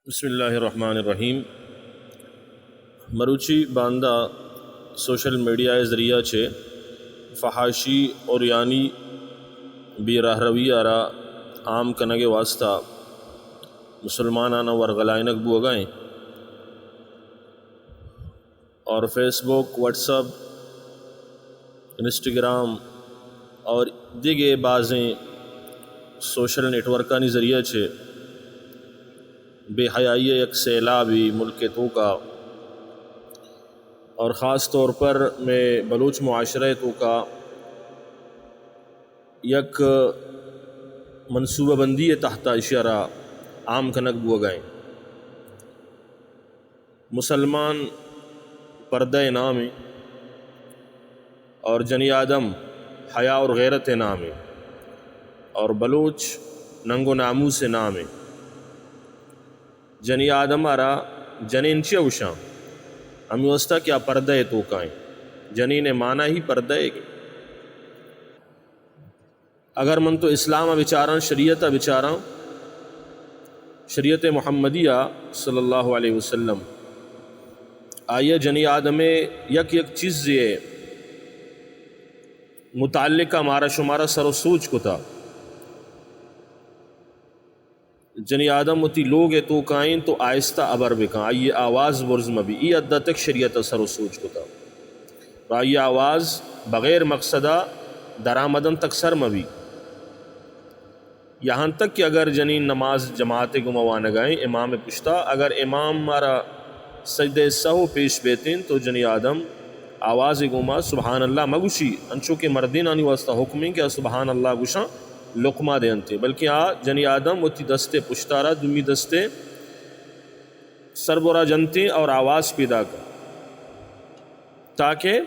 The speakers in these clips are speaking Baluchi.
بسم اللہ الرحمن الرحیم۔ مروچی باندا سوشل میڈیا ءِ ذریعہ چہ فحاشی، عریانی، بے راہروی ءَ را عام کنگ ءِ واسطہ مسلماناں ورغلائینگ بوگا ایں۔ اور فیس بک، واٹس اپ، انسٹاگرام اور دگہ بازیں سوشل نیٹورکانی ذریعہ چہ بے حیائی ءِ یک سیلابے ملک ءِ توکا اور خاص طور پر مئے بلوچ معاشرہ ءِ توکا یک منصوبہ بندی ءِ تحت ایشی ءَ را عام کنگ بوگا ایں۔ مسلمان پردہ ءِ نام ایں اور جنی آدم حیا اور غیرت ءِ نام ایں اور بلوچ ننگ و ناموس ءِ نام ایں۔ جنی آدم ءَ را جنین چیا گوشاں؟ ہمے واسطہ کہ آ پردہ ءِ توکا ایں۔ جنین ءِ معنی ہی پردہ ءِ۔ اگر من تو اسلام ءَ بچاراں، شریعت ءَ بچاراں، شریعت محمدیہ صلی اللہ علیہ وسلم، آئی ءَ جنی آدم ءِ یک یک چیزے ءِ متعلق ءَ مارا شمارا سر و سوج کتا۔ جنی آدم وتی لوگ ءِ توکا ایں تو آہستہ ہبر بکن، آئی ءِ آواز برز مہ بی۔ ای حد ءَ تک شریعت ءَ سر و سوج کتا۔ و آئی ءِ آواز بغیر مقصد ءَ درآمدن تک سر مہ بی۔ یہاں تک کہ اگر جنین نماز جماعت ءِ گوما وانگا ایں امام ءِ پشتا، اگر امام ءَ را سجدہ سہو پیش بیتیں تو جنی آدم آواز ءِ گوما سبحان اللہ مہ گوشی، انچو کہ مردینانی واسطہ حکم ایں کہ آ سبحان اللہ گوشاں، لقمہ دینتے، بلکہ آ جنی آدم وتی دست ءِ پشتا را دومی دست ءِ سربرا جنتے اور آواز پیدا کن تاکہ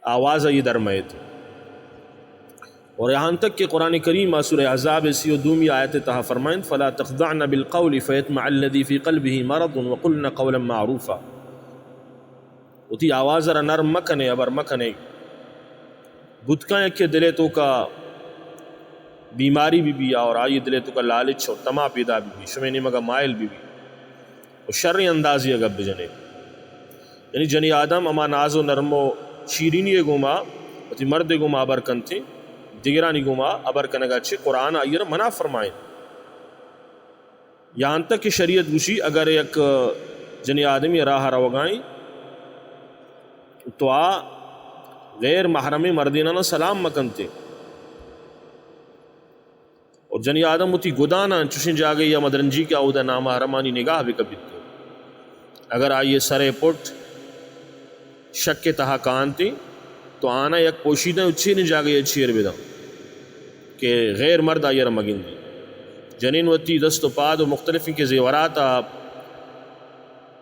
آواز آئی در مئیت۔ اور یہاں تک کہ قرآن کریم ءَ سورہ احزاب ءِ سی و دومی آیت ءِ تہا فرمائنت، فلا تخضعن بالقول فيطمع الذي في قلبه مرض وقلن قولا معروفا۔ وتی آواز ءَ را نرم مہ کنے، ہبر مہ کنے۔ بوت کن یکے دل ءِ توکا بیماری بہ بی اور آئی دل ءِ توکا لالچ اور طمع پیدا بہ بی، شمے نیمگا مائل بہ بی۔ و شریں اندازے ءَ گپ بجنے۔ یعنی جنی آدم ہما ناز و نرم و شیرینی ءِ گوما وتی مرد ءِ گوما ہبر کنتے، دگرانی گوما ہبر کنگا چہ قرآن آئی ءَ را منع فرمائیں۔ یہاں تک کہ شریعت گوشی اگر یک جنی آدمی راہ روگائیں تو آ غیر محرم مردینانا سلام مکنتے۔ اور جنی آدم وتی گداناں چوشیں جاگہے ءَ مدرنجی کہ اودا نامحرمانی نگاہ بہ کپیت۔ اگر آئی ءِ سر ءِ پٹ شک ءِ تہا کانت تو آناں یک پوشیدہ ءُ چیریں جاگہے ءَ چیر بداں کہ غیر مرد آئی ءَ را مگندی۔ جنین وتی دست ءُ پاد ءُ مختلفیں کہ زیورات ءَ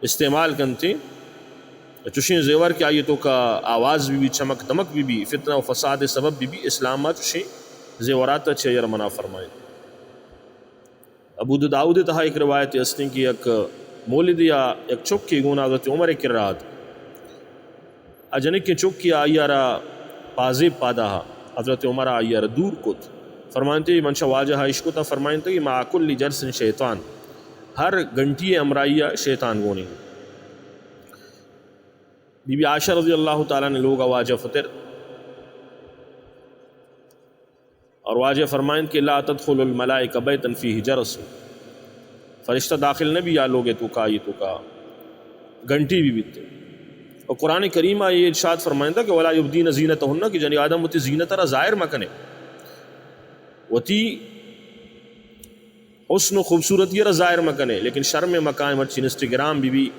استعمال کنت ءُ چوشیں زیور کہ آئی ءِ توکا آواز بہ بی، چمک دمک بہ بی، فتنہ ءُ فساد ءِ سبب بہ بی، اسلام ءَ چوشیں زیورات ءَ چہ آئی ءَ را منع فرمائیت۔ ابو داؤد ءِ تہا یک روایتے ہستیں کہ یک مولدے ءَ یک چکے گون حضرت عمر ءِ کرا ات۔ آ جنکیں چکے ءَ آئی ءَ را پازیب پادا ءَ، حضرت عمر ءَ آئی ءَ را دور کت۔ فرمائنتے من چہ واجہ ءَ اشکتہ، فرمائنتے مع کل جرس شیطان، ہر گھنٹی ءِ ہمراہی ءَ شیطان گون انت۔ بی بی عائشہ رضی اللہ تعالی عنہا لوگ ءَ واجہ فتر اور واجہ فرمائنت کہ لا تدخل الملائکہ بیتا فیہ جرس، فرشتہ داخل نہ بی آ لوگ ءِ توکا، آئی ءِ توکا گھنٹی بہ بیت۔ اور قرآن کریم ءَ یہ ارشاد فرمائنتہ کہ ولا یبدین زینتہن، کہ جنی آدم وتی زینت ءَ را ظاہر مکنے، وتی حسن ءُ خوبصورتی ءَ را ظاہر مکنے، لیکن شرم ءِ مقام، مرچی انسٹاگرام بہ بی،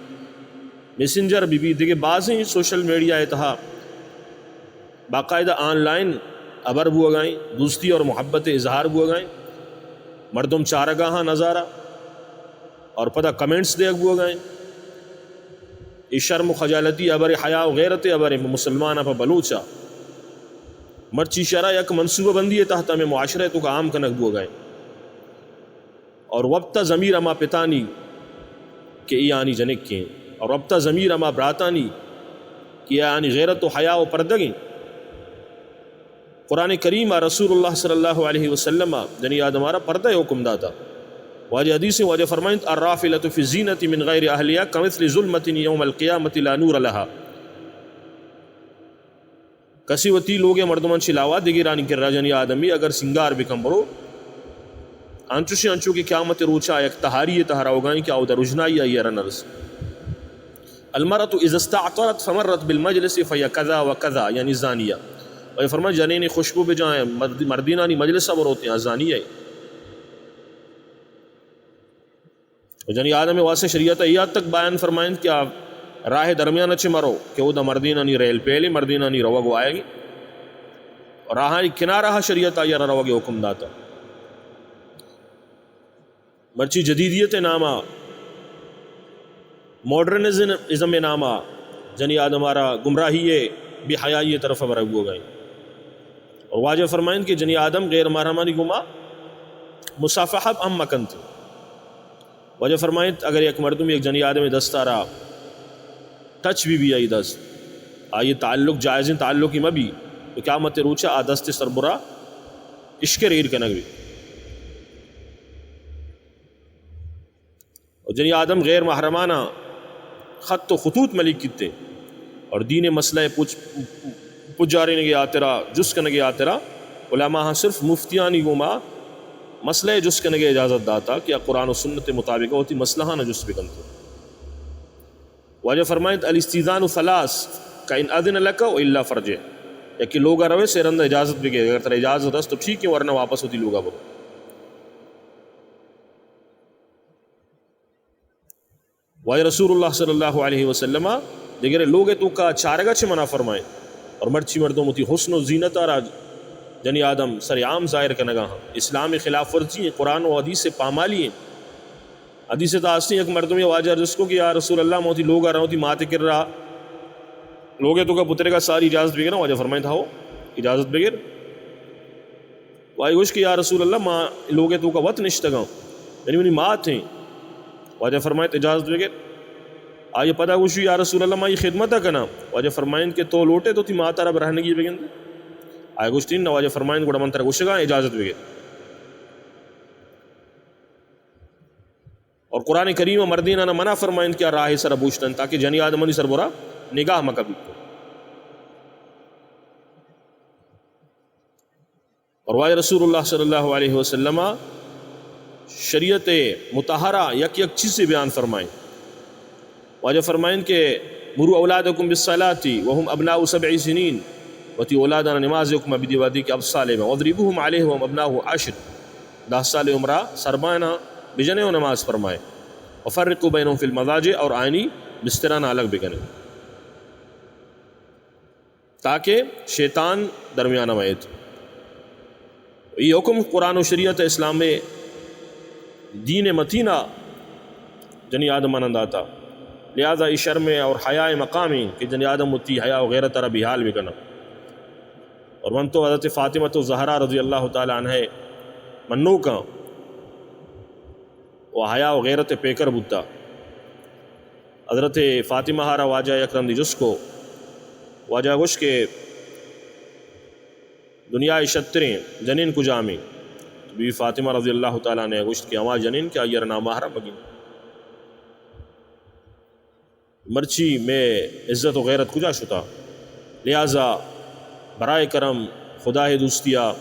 میسنجر بہ بی، دگہ بازیں سوشل میڈیا ءِ تہا باقاعدہ آن لائن ہبر بوگا ایں، دوستی اور محبت ءِ اظہار بوگا ایں، مردم چارگا ہاں نظارہ اور پدا کمنٹس دیگ بوگا ایں۔ اے شرم ءُ خجالتی ءِ ہبرے، حیا ءُ غیرت ءِ ہبرے مسلمان ءَ پہ بلوچ ءَ۔ مرچی شرع یک منصوبہ بندی ءِ تحت ہمے معاشرہ ءِ توکا عام کنگ بوگا ایں۔ اور وپتا ضمیر ہما پتانی کہ اے آنی جنکیں، اور وپتا ضمیر ہما براتانی کہ اے آنی غیرت ءُ حیا ءُ پردگیں۔ قرآن کریم ءَ رسول اللہ صلی اللہ علیہ وسلم ءَ جنی آدم ءَ را پردہ ءِ حکم داتا۔ واجہ حدیث، واجہ فرمائنت: الرافلة في الزينة من غير أهلها كمثل الظلمة يوم القيامة لا نور لها. کسی وتی لوگ ءِ مردمان چہ علاوہ دگرانی کرا، جنی آدمی اگر سنگار بکن برو، انچوشی انچو کہ قیامت روچا یک تہاری ءِ تہا روگائیں کہ اودا رژنائی آئی ءَ را نرس. المرأة إذا استعطرت فمرت بالمجلس فهي كذا وكذا، یعنی زانیہ. و فرمان جنین خوشبو بجائیں، مرد-، مردینانی مجلس ءَ بروتیں، آ زانیہ. و جنی آدم ءِ واسطہ شریعت ءَ اے حد تک بیان فرمائنت کہ آ راہ درمیان ءَ چہ مرو کہ اودا مردینانی ریل پیلے، مردینانی روگ و آیگ، راہانی کنارہ ءَ شریعت ءَ آئی ءَ را روگ ءِ حکم داتا. مرچی جدیدیت ءِ نام ءَ، ماڈرنزم ءِ نام ءَ جنی آدم ءَ را گمراہی ءِ، بے حیائی ءِ طرف ءَ برگ بوگ ءَ انت. اور واجہ فرمائنت کہ جنی آدم غیر محرمانی گوما مصافحہ ہم مکنت. واجہ فرمائنت، اگر یک مردم یک جنی آدم ءِ دست ءَ را ٹچ بی بی، آئی دست، آئی تعلق جائزیں تعلقی مہ بی، تو قیامت روچا آ دست ءِ سربرا اشکر ایر کنگ بی. اور جنی آدم غیر محرمانا خط و خطوط ملیک کیتے اور دین ءِ مسئلہ پوچ-، پجارینگ ءِ ہاترا، جست کنگ ءِ ہاترا علماء صرف مفتیانی گوما مسئلہ جست کنگ ءِ اجازت داتا کہ قرآن و سنت ءِ مطابق وتی مسئلہانا جست بکنت. واجہ فرمائنت: الاستئذان ثلاث، فإن أذن لك وإلا فارجع. یکے لوگا روے، سے رندا اجازت بگے، اگر ترا اجازت است تو ٹھیک ہے، ورنہ واپس وتی لوگا برو. واجہ رسول اللہ صلی اللہ علیہ وسلم دگرے لوگ ءِ توکا چارگا چہ منع فرمائیں. اور مرچی مردم وتی حسن و زینت ءَ را جنی آدم سر عام ظاہر کنگا ہاں، اسلام ءِ خلاف ورزی ہیں، قرآن و حدیث ءِ پامالی ہیں. حدیث ءِ تہا ہستیں، یک مردمے واجہ ءَ جست کو کہ یا رسول اللہ، من وتی لوگ ءَ رواں، وتی مات ءِ کرا، لوگ ءِ توکا پترگا، ساری اجازت بگراں؟ واجہ فرمائنت، ہاؤ، اجازت بگر. واجہ گوشت کہ یا رسول اللہ، ما لوگ ءِ توکا وت نشتگاں، یعنی منی مات ہیں. واجہ فرمائنت، اجازت بگر. آئی پدا گوشی، یا رسول اللہ، ما اے خدمت ءَ کناں. واجہ فرمائنت کہ تو لوٹے تو وتی مات ءَ را برہنگی بگندے؟ آئی گوشت، اناں. واجہ فرمائنت، گڑا من ترا گوشگاں، اجازت بگر. اور قرآن کریم ءَ مردینانا منع فرمائنت کہ آ راہ ءِ سرا بوشتن، تاکہ جنی آدمانی سربرا نگاہ مکبیت. اور واجہ رسول اللہ صلی اللہ علیہ وسلم شریعت مطہرہ یک یک چیزے بیان فرمائیں. واجہ فرمائیں کہ مروا اولادکم بالصلاۃ وهم ابناء سبع سنین، وتی اولادانا نماز حکم بدی وہدے کہ اب سالے بیں، واضربوهم علیہ وهم ابناء عشر، دہ سال عمرا سربانا بجنے و نماز فرمائے، وفرقوا بینهم فی المضاجع، اور آیانی بسترانا الگ بکنے. تاکہ شیطان درمیان ءَ مہ ایت. اے حکم قرآن و شریعت اسلام ءِ دین متین ءَ جنی آدماناں داتا. لہذا اے شرم ءِ اور حیا ءِ مقامے کہ جنی آدم وتی حیا و غیرت ءَ را بے حال بکناں. اور من تو حضرت فاطمۃ الزہرا رضی اللہ تعالی عنہا ءِ منوکاں. و حیا و غیرت ءِ پیکر بوتا. حضرت فاطمہ ءَ را واجہ یک رندے جست کو، واجہ گوشت کہ دنیا ءِ شتریں جنین کجامیں؟ بی بی فاطمہ رضی اللہ تعالی عنہا گوشت کہ ہما جنین کہ آئی ءَ را نامحرم مگی. مرچی مئے عزت و غیرت کجا شتا؟ لہذا برائے کرم خدا ءِ دوستی ءَ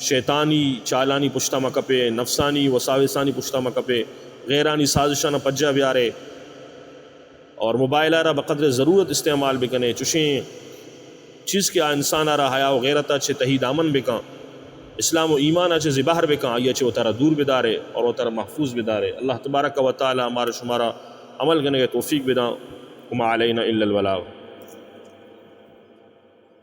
شیطانی چالانی پشتا مہ کپے، نفسانی وساوسانی پشتا مہ کپے، غیرانی سازشانا پجا بیارے اور موبائل ءَ را بقدر ضرورت استعمال بکنے. چوشیں چیز کہ آ انسان ءَ را حیا و غیرت ءَ چہ تہی دامن بکاں، اسلام و ایمان ءَ چہ زبہر بکاں، آئی ءَ چہ وتارا دور بدارے اور وتارا محفوظ بدارے. اللہ تبارک و تعالی مارا شمارا عمل کنگ ءِ توفیق بداں. وما علینا الا البلاغ.